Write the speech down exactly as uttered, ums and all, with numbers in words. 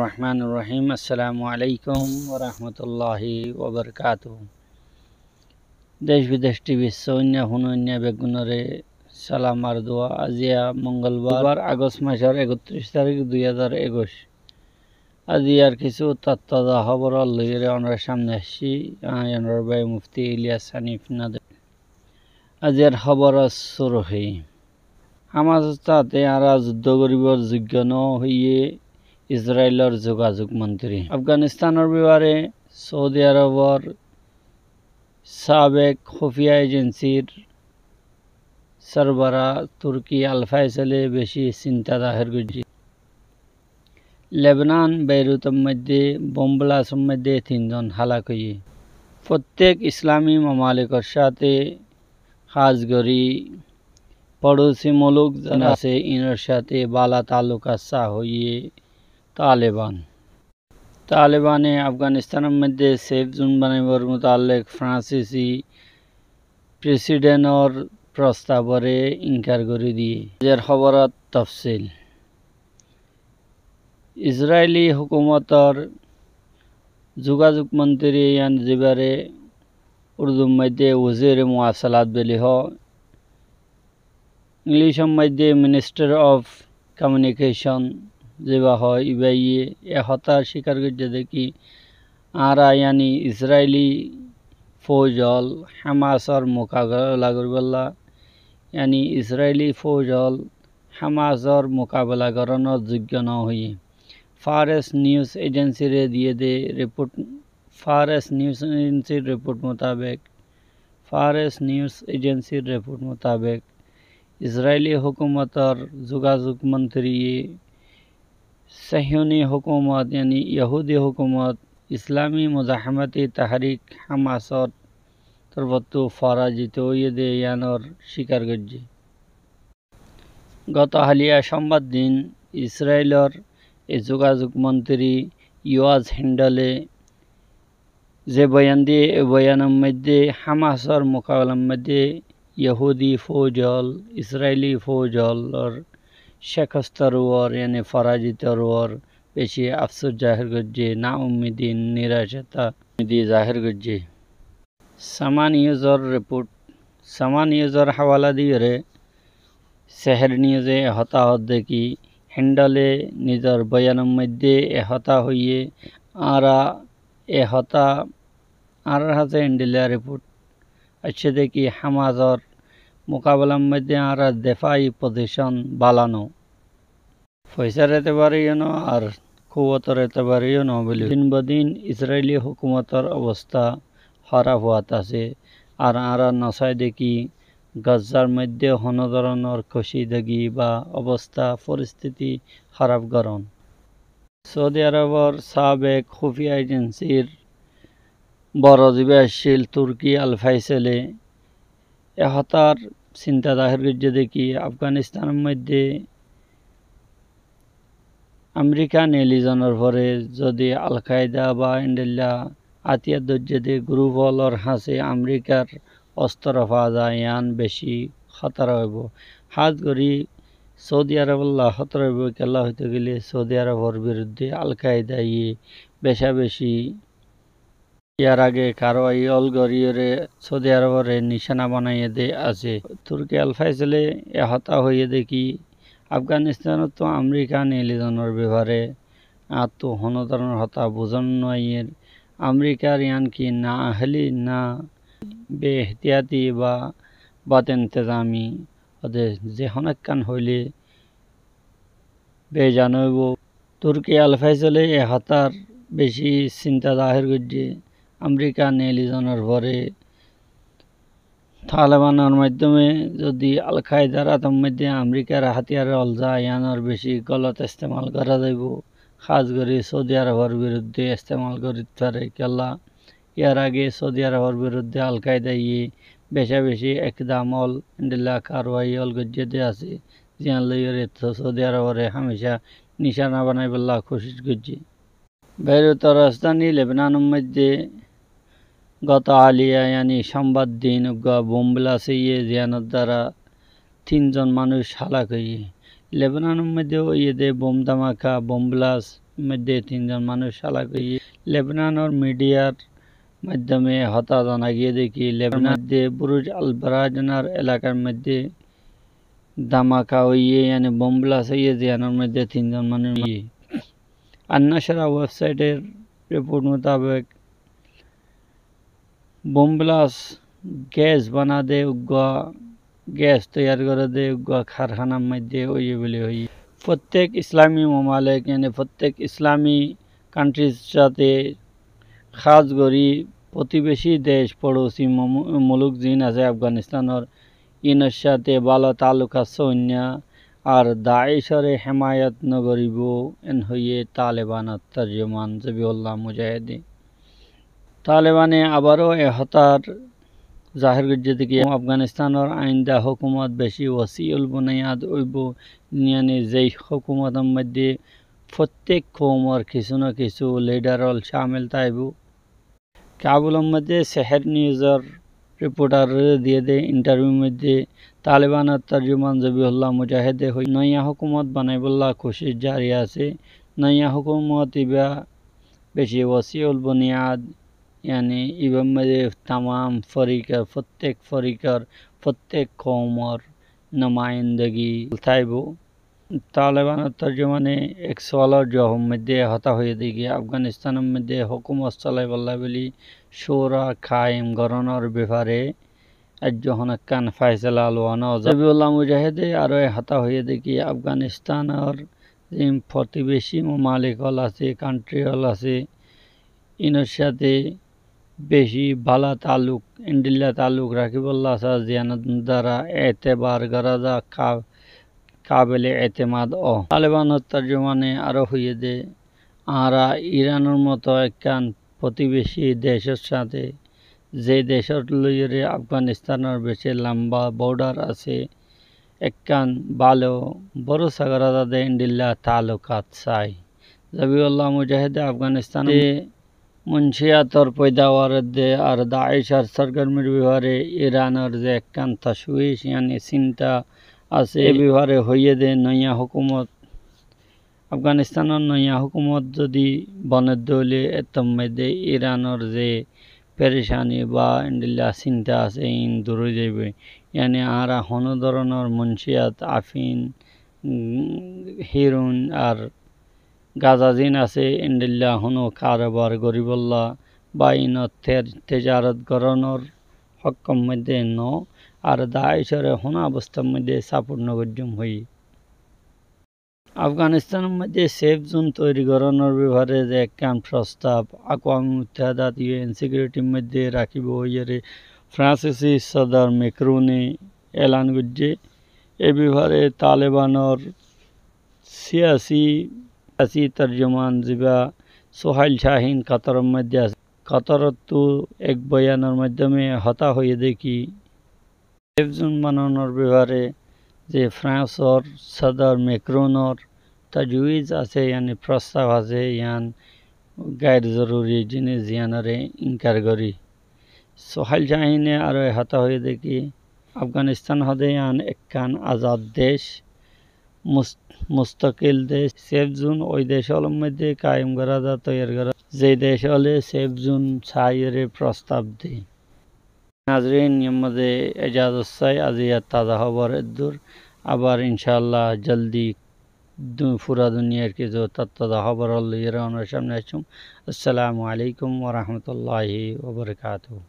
Rahmanir Rahim. Assalamu alaikum wa rahmatullahi wa barakatuhu. Dec bidec T V r sóinna fúnoinna beggúnoré salam ar dua. Aziya mongolbar, Agost masor ekottiríc tarík, dui házar ekuic. Aziyar kissú tattaza hóbor loiyóre onorar sámne aiccí. Añí onorar bái Mufti Iliyas Hanif Nadwi. Aziyar hóboror surhí: Hamasor sáte añára zuddó goríbar zoiggo no hoiyé Israilor zugazug montiri. Afganistánor bebare Soudi Arobor sabek kúfiya ejensir sorbora Turki Al Faisale beci sinta zahér goijjé. Lebanon Beirutor moidde bom blastor moidde tin zon hálak óiye. Fottek Islami mamalikor sáte, hás gorí forósi muluk zara asé, inor sáte bála taallukat sá hoiyé Taleban. Talebane Afganistánor moidde sef zon banaibar mutallek Fransisi presidentor prostaboré inkar gorí diyé. Aziyar hóboror tofsil. Israili hókumotor zugazug montiri, yían zibare Urdur moidde wazire muwasalat buli hoó, Inglicor moidde Minister of Communication ziba hoó, íbaye e hotá cíkar goijjé de ki, añára yáni Israili fóuj ól Hamasor mukabela goríbolla, yáni Israili fóuj ól Hamasor mukabela gorónor zoiggo no hoiyé. Fares Nius Ejensire diyé de riport, Fares Nius Ejensir riport mutabek, Fares Nius Ejensir riport mutabek, Israili hókumotor zugazug montiriye Sehiyoni hókumot, yáni Yahudi hókumot, Islami Muzahamati Tahrik Hamasor torfóttu forajito óiye de yíanor cíkar goijjé. Goto háliya cómbar din Israilor e zugazug montiri Yoaz Hindale ze boyan diyé, e boyanor moidde Hamasor mukabelar moidde Yahudi fóuj ól, Israili fóuj ólor cekostor uore, yáni forajitor uore beci afsus zahér goijjé, naummidi, niracota, umidi zahér goijjé. Sama Niusor riport, Sama Niusor háwala diyóre Seher Niuse e hotá hoódde ki, Hindale nizor boyanor moidde e hotá hoiyé, añára e hotá, añárar hañsé endilla riport aiccé de ki, Hamasor mukabelar moidde añárar defai pozicon bála no. Foisár etebare yó no ar kuwotor etebare yó no buli. Din bodin Israili hókumotor obosta hóraf óat asé. Ar añára no sai de ki Gazzar moidde honó doronor kucidagi ba obosta foristiti hóraf gorón. Soudi Arobor sabek kúfiya ejensir boro ziba accíl Turki Al Faisale e hotár sinta zahér goijjé de ki Afganistánor moidde Amerika neeli zonor fore zodi Al Kaida ba endilla átiyar dóijje de gurup ólor hañsé Amerikar ostoro faa za, yían beci hótara óibo. Hás gorí Soudi Arobolla hótara óibo, kiyólla hoito gelé Soudi Arobor birudde Al Kaidaye beca beci yar age karwai ól goríyore Soudi Arobore nicana banaiyé de asé. Turki Al Faisale e hotá hoiyé de ki, Afganistánottu Amerika neeli zonor befare añáttu honó doronor hotá buzón no aiyér. Amerikar yían ki naáhali, na beehtiyati ba bad entezami, ode ze honó ekkán hoilé bejan óibo. Turki Al Faisale e hotár beci sinta zahér goijjé. Amerika neeli zonor fore Talebanor maiddome zodi Al Kaidar átor moidde Amerikar hátiyar ól za, yíanor beci golot estemal gorá zaibo. Hás gorí Soudi Arobor birudde estemal gorít fare, kiyólla yar age Soudi Arobor birudde Al Kaidaye beca beci ekdam ól, endilla karwai ól goijjé de asé, ziyán loiyore Soudi Arobore hámica nicana banaibálla kucíc goijjé. Beirutor rajdani Lebanonor moidde goto háliya, yáni cómbar din uggwá bom blas óiye, ziyánor dara tin zon manúic hálak óiye. Lebanonor moidde óiye de bom dhamaka, bom blas, moidde tin zon manúc halak óiye. Lebanonor midiyar maiddome hotá zana giyé de ki, Lebanonor moidde Buruj Al Barajanar elakar moidde dhamaka óiye, yáni bom blast óiye, ziyanor moidde tin zon manúc óiye. An Nashra website or report mutabek, bom blast gas bana de uggwá, gas toiyar gore de uggwá karhanar moidde óiye buli hoiye. Fottek Islami mamalik, yáni fottek Islami countries sáte, khas gori protibeci dec, podosi momu-, muluk zin asé Afganistanor, inor sáte bála taalluk asé óinna, ar Daesh ore hemayot no goribo, en hoiye Talebanor torjuman Zabihullah Mujahidi. Talebane abaro e hotá zaher goijje de ki Afganistanor ainda hókumot beci wasiul buniyad óibo, yáni zei hókumotor moidde fottek koumor kisu na kisu lidar ol camil táibo. Kabulor moidde Seher News or reporter ore diye de interview moidde Talebanor torjuman Zabihullah Mujahide hoiye, noiya hókumot banaibolla kucic jari asé. Noiya hókumot iba beci wasiul buniyad, yáni ibar moidde tamam forikar, fottek forikar, fottek koumor numayindagi táibo. Talebanor torjumane ek sualor juwabor moidde hotá hoiye de ki Afganistanor moidde hókumot solaibolla buli cura kayem goronor befare aijjó honó ekkán faisala lowa no za. Zabihullah Mujahide aró e hotá hoiye de ki Afganistanor ze protibeci mamalik ol asé, country ol asé, inor sáte beci bála taalluk, endilla taalluk rakibolla sa, ziyanor dara etebar gora za, ka-, kabele etemad ó. Talebanor torjumane aró hoiye de, añára Iranor moto ekkán protibeci decor sáte, ze decor loiyore Afganistanor beci lamba border asé, ekkán bála borosa gora za de endilla taallukat sai. Zabihullah Mujahide Afganistanor munsiyator foidawar de ar Daesh or sorgormir befare Iranor ze ekkán tashwish, yáni sinta asé, e befare hoiye de noiya hókumot, Afganistanor noiya hókumot zodi bone de óile ettor moidde Iranor ze perecani ba endilla sinta asé, in dur ói zaibo. Yáni añára honó doronor munsiyat, afin, um, heroin ar gaza zin asé, endilla honó karobar goribolla ba inot ter-, tejarot goronor hókkor moidde no, ar Daesh ore honó obostar moidde support no goijjum hoiye. Afganistanor moidde safe zone toiri goronor befare ze ekkán prostab Akwame Muttahedat, U N Security r moidde rakibo hoiyore Fransisi sodor Macron e elan goijje. E befare Talebanor siyasi, siyasi torjuman ziba Suhail Shahin Kataror moidde asé, Katarottu ek boyanor maiddome hotá hoiye de ki safe zone bananor befare ze Fransor sodor Macronor tajwiz asé, yáni prostab asé, yián gair zoruri jinis, yiánore inkar gori. Suhail Shahine aró e hotá hoiye de ki Afganistan hode yián ekkán azad dec, mus-, mustakil dec. Safe zone oi dec olor moidde kayem gora za, toiyar gora, ze dec ole safe zone saiyore prostab de. Nazirin, yar moidde ejazot sai, aijjar taza hóbor eddur. Abar inshaAllah joldi du-, fura duniyar kisu ta-, taza hóbor loiyore onorar samne aiccum. Assalamu alaikum wa rahmatullahi wa barakatuhu.